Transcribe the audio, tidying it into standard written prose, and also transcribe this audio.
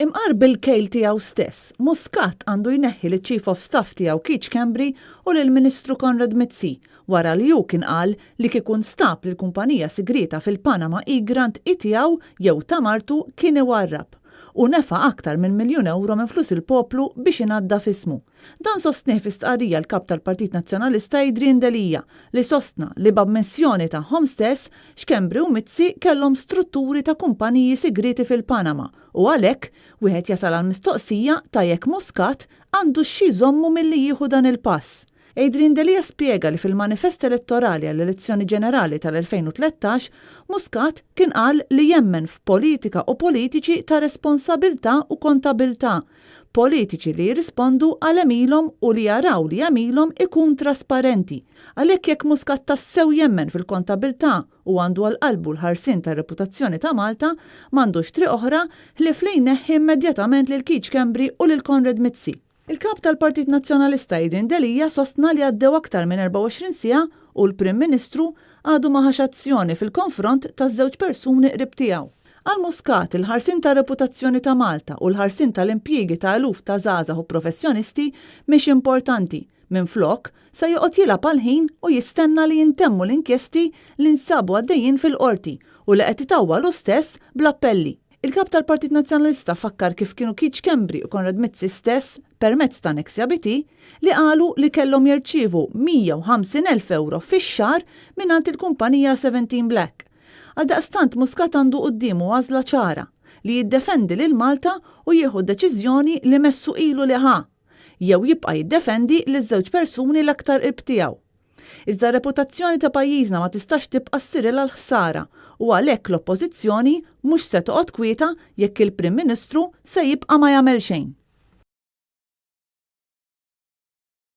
Imqar bil-kejl tiegħu stess, Muscat għandu jneħħi liċ-Chief of Staff tiegħu Keith Schembri u lill-Ministru Konrad Mizzi wara li hu kien qal li kieku nstab li l-kumpanija sigrieta fil-Panama Egrant hi tiegħu jew ta' martu kien iwarrab u nefa' aktar minn miljun ewro minn flus il-poplu biex inaddaf ismu. Dan sostnieh fi stqarrija l-Kap tal-Partit Nazzjonalista Adrian Delia, li sostna li b'ammissjoni tagħhom stess, Schembri u Mizzi kellhom strutturi ta' kumpaniji sigrieti fil-Panama u għalhekk wieħed jasal għall-mistoqsija ta' jekk Muscat għandux xi jżommu milli jieħu dan il-pass. Adrian Delia spjega li fil-manifest elettorali għall-elezzjoni ġenerali tal-2013, Muscat kien qal li jemmen f'politika u politiċi ta' responsabilità u kontabilità, Politiċi li jirrispondu għal għemilhom u li jaraw li għemilhom ikun trasparenti. Għalhekk jekk Muscat tassew jemmen fil-kontabilità u għandu għal qalbu l-ħarsien tar-reputazzjoni ta' Malta, m'għandux triq oħra ħlief li jneħħi immedjatament lil Keith Schembri u lil Konrad Mizzi. Il-Kap tal-Partit Nazzjonalista Adrian Delia sostna li għaddew aktar minn 24 siegħa u l-Prim Ministru għadu ma ħax azzjoni fil-konfront taż-żewġ persuni qrib tiegħu. Għal Muscat, il-ħarsien tar-reputazzjoni ta' Malta u l-ħarsien tal-impjiegi ta' eluf ta' żgħażagħ u professjonisti mhix importanti. Minflok, se joqgħod jilgħab għall-ħin u jistenna li jintemmu l-inkjesti li nsabu għaddejjin fil-Qorti u li qed itawwal hu stess bl-appelli. Il-Kap tal-Partit Nazzjonalista fakkar kif kienu Keith Schembri u Konrad Mizzi stess, permezz ta' Nexia BT, li qalu li kellhom jirċievu 150,000 ewro fix-xahar mingħand il-kumpanija Seventeen Black. Għaldaqstant Muscat għandu quddiemu għażla ċara, li jiddefendi lil Malta u jieħu d-deċiżjoni li messu ilu li ħa, jew jibqa' jiddefendi liż-żewġ persuni l-aktar qrib tiegħu. Iżda r-reputazzjoni ta' pajjiżna ma tistax tibqa' ssirilha l-ħsara u għalhekk l-Oppożizzjoni mhux se toqgħod kwieta jekk il-Prim Ministru se jibqa' ma jagħmel xejn.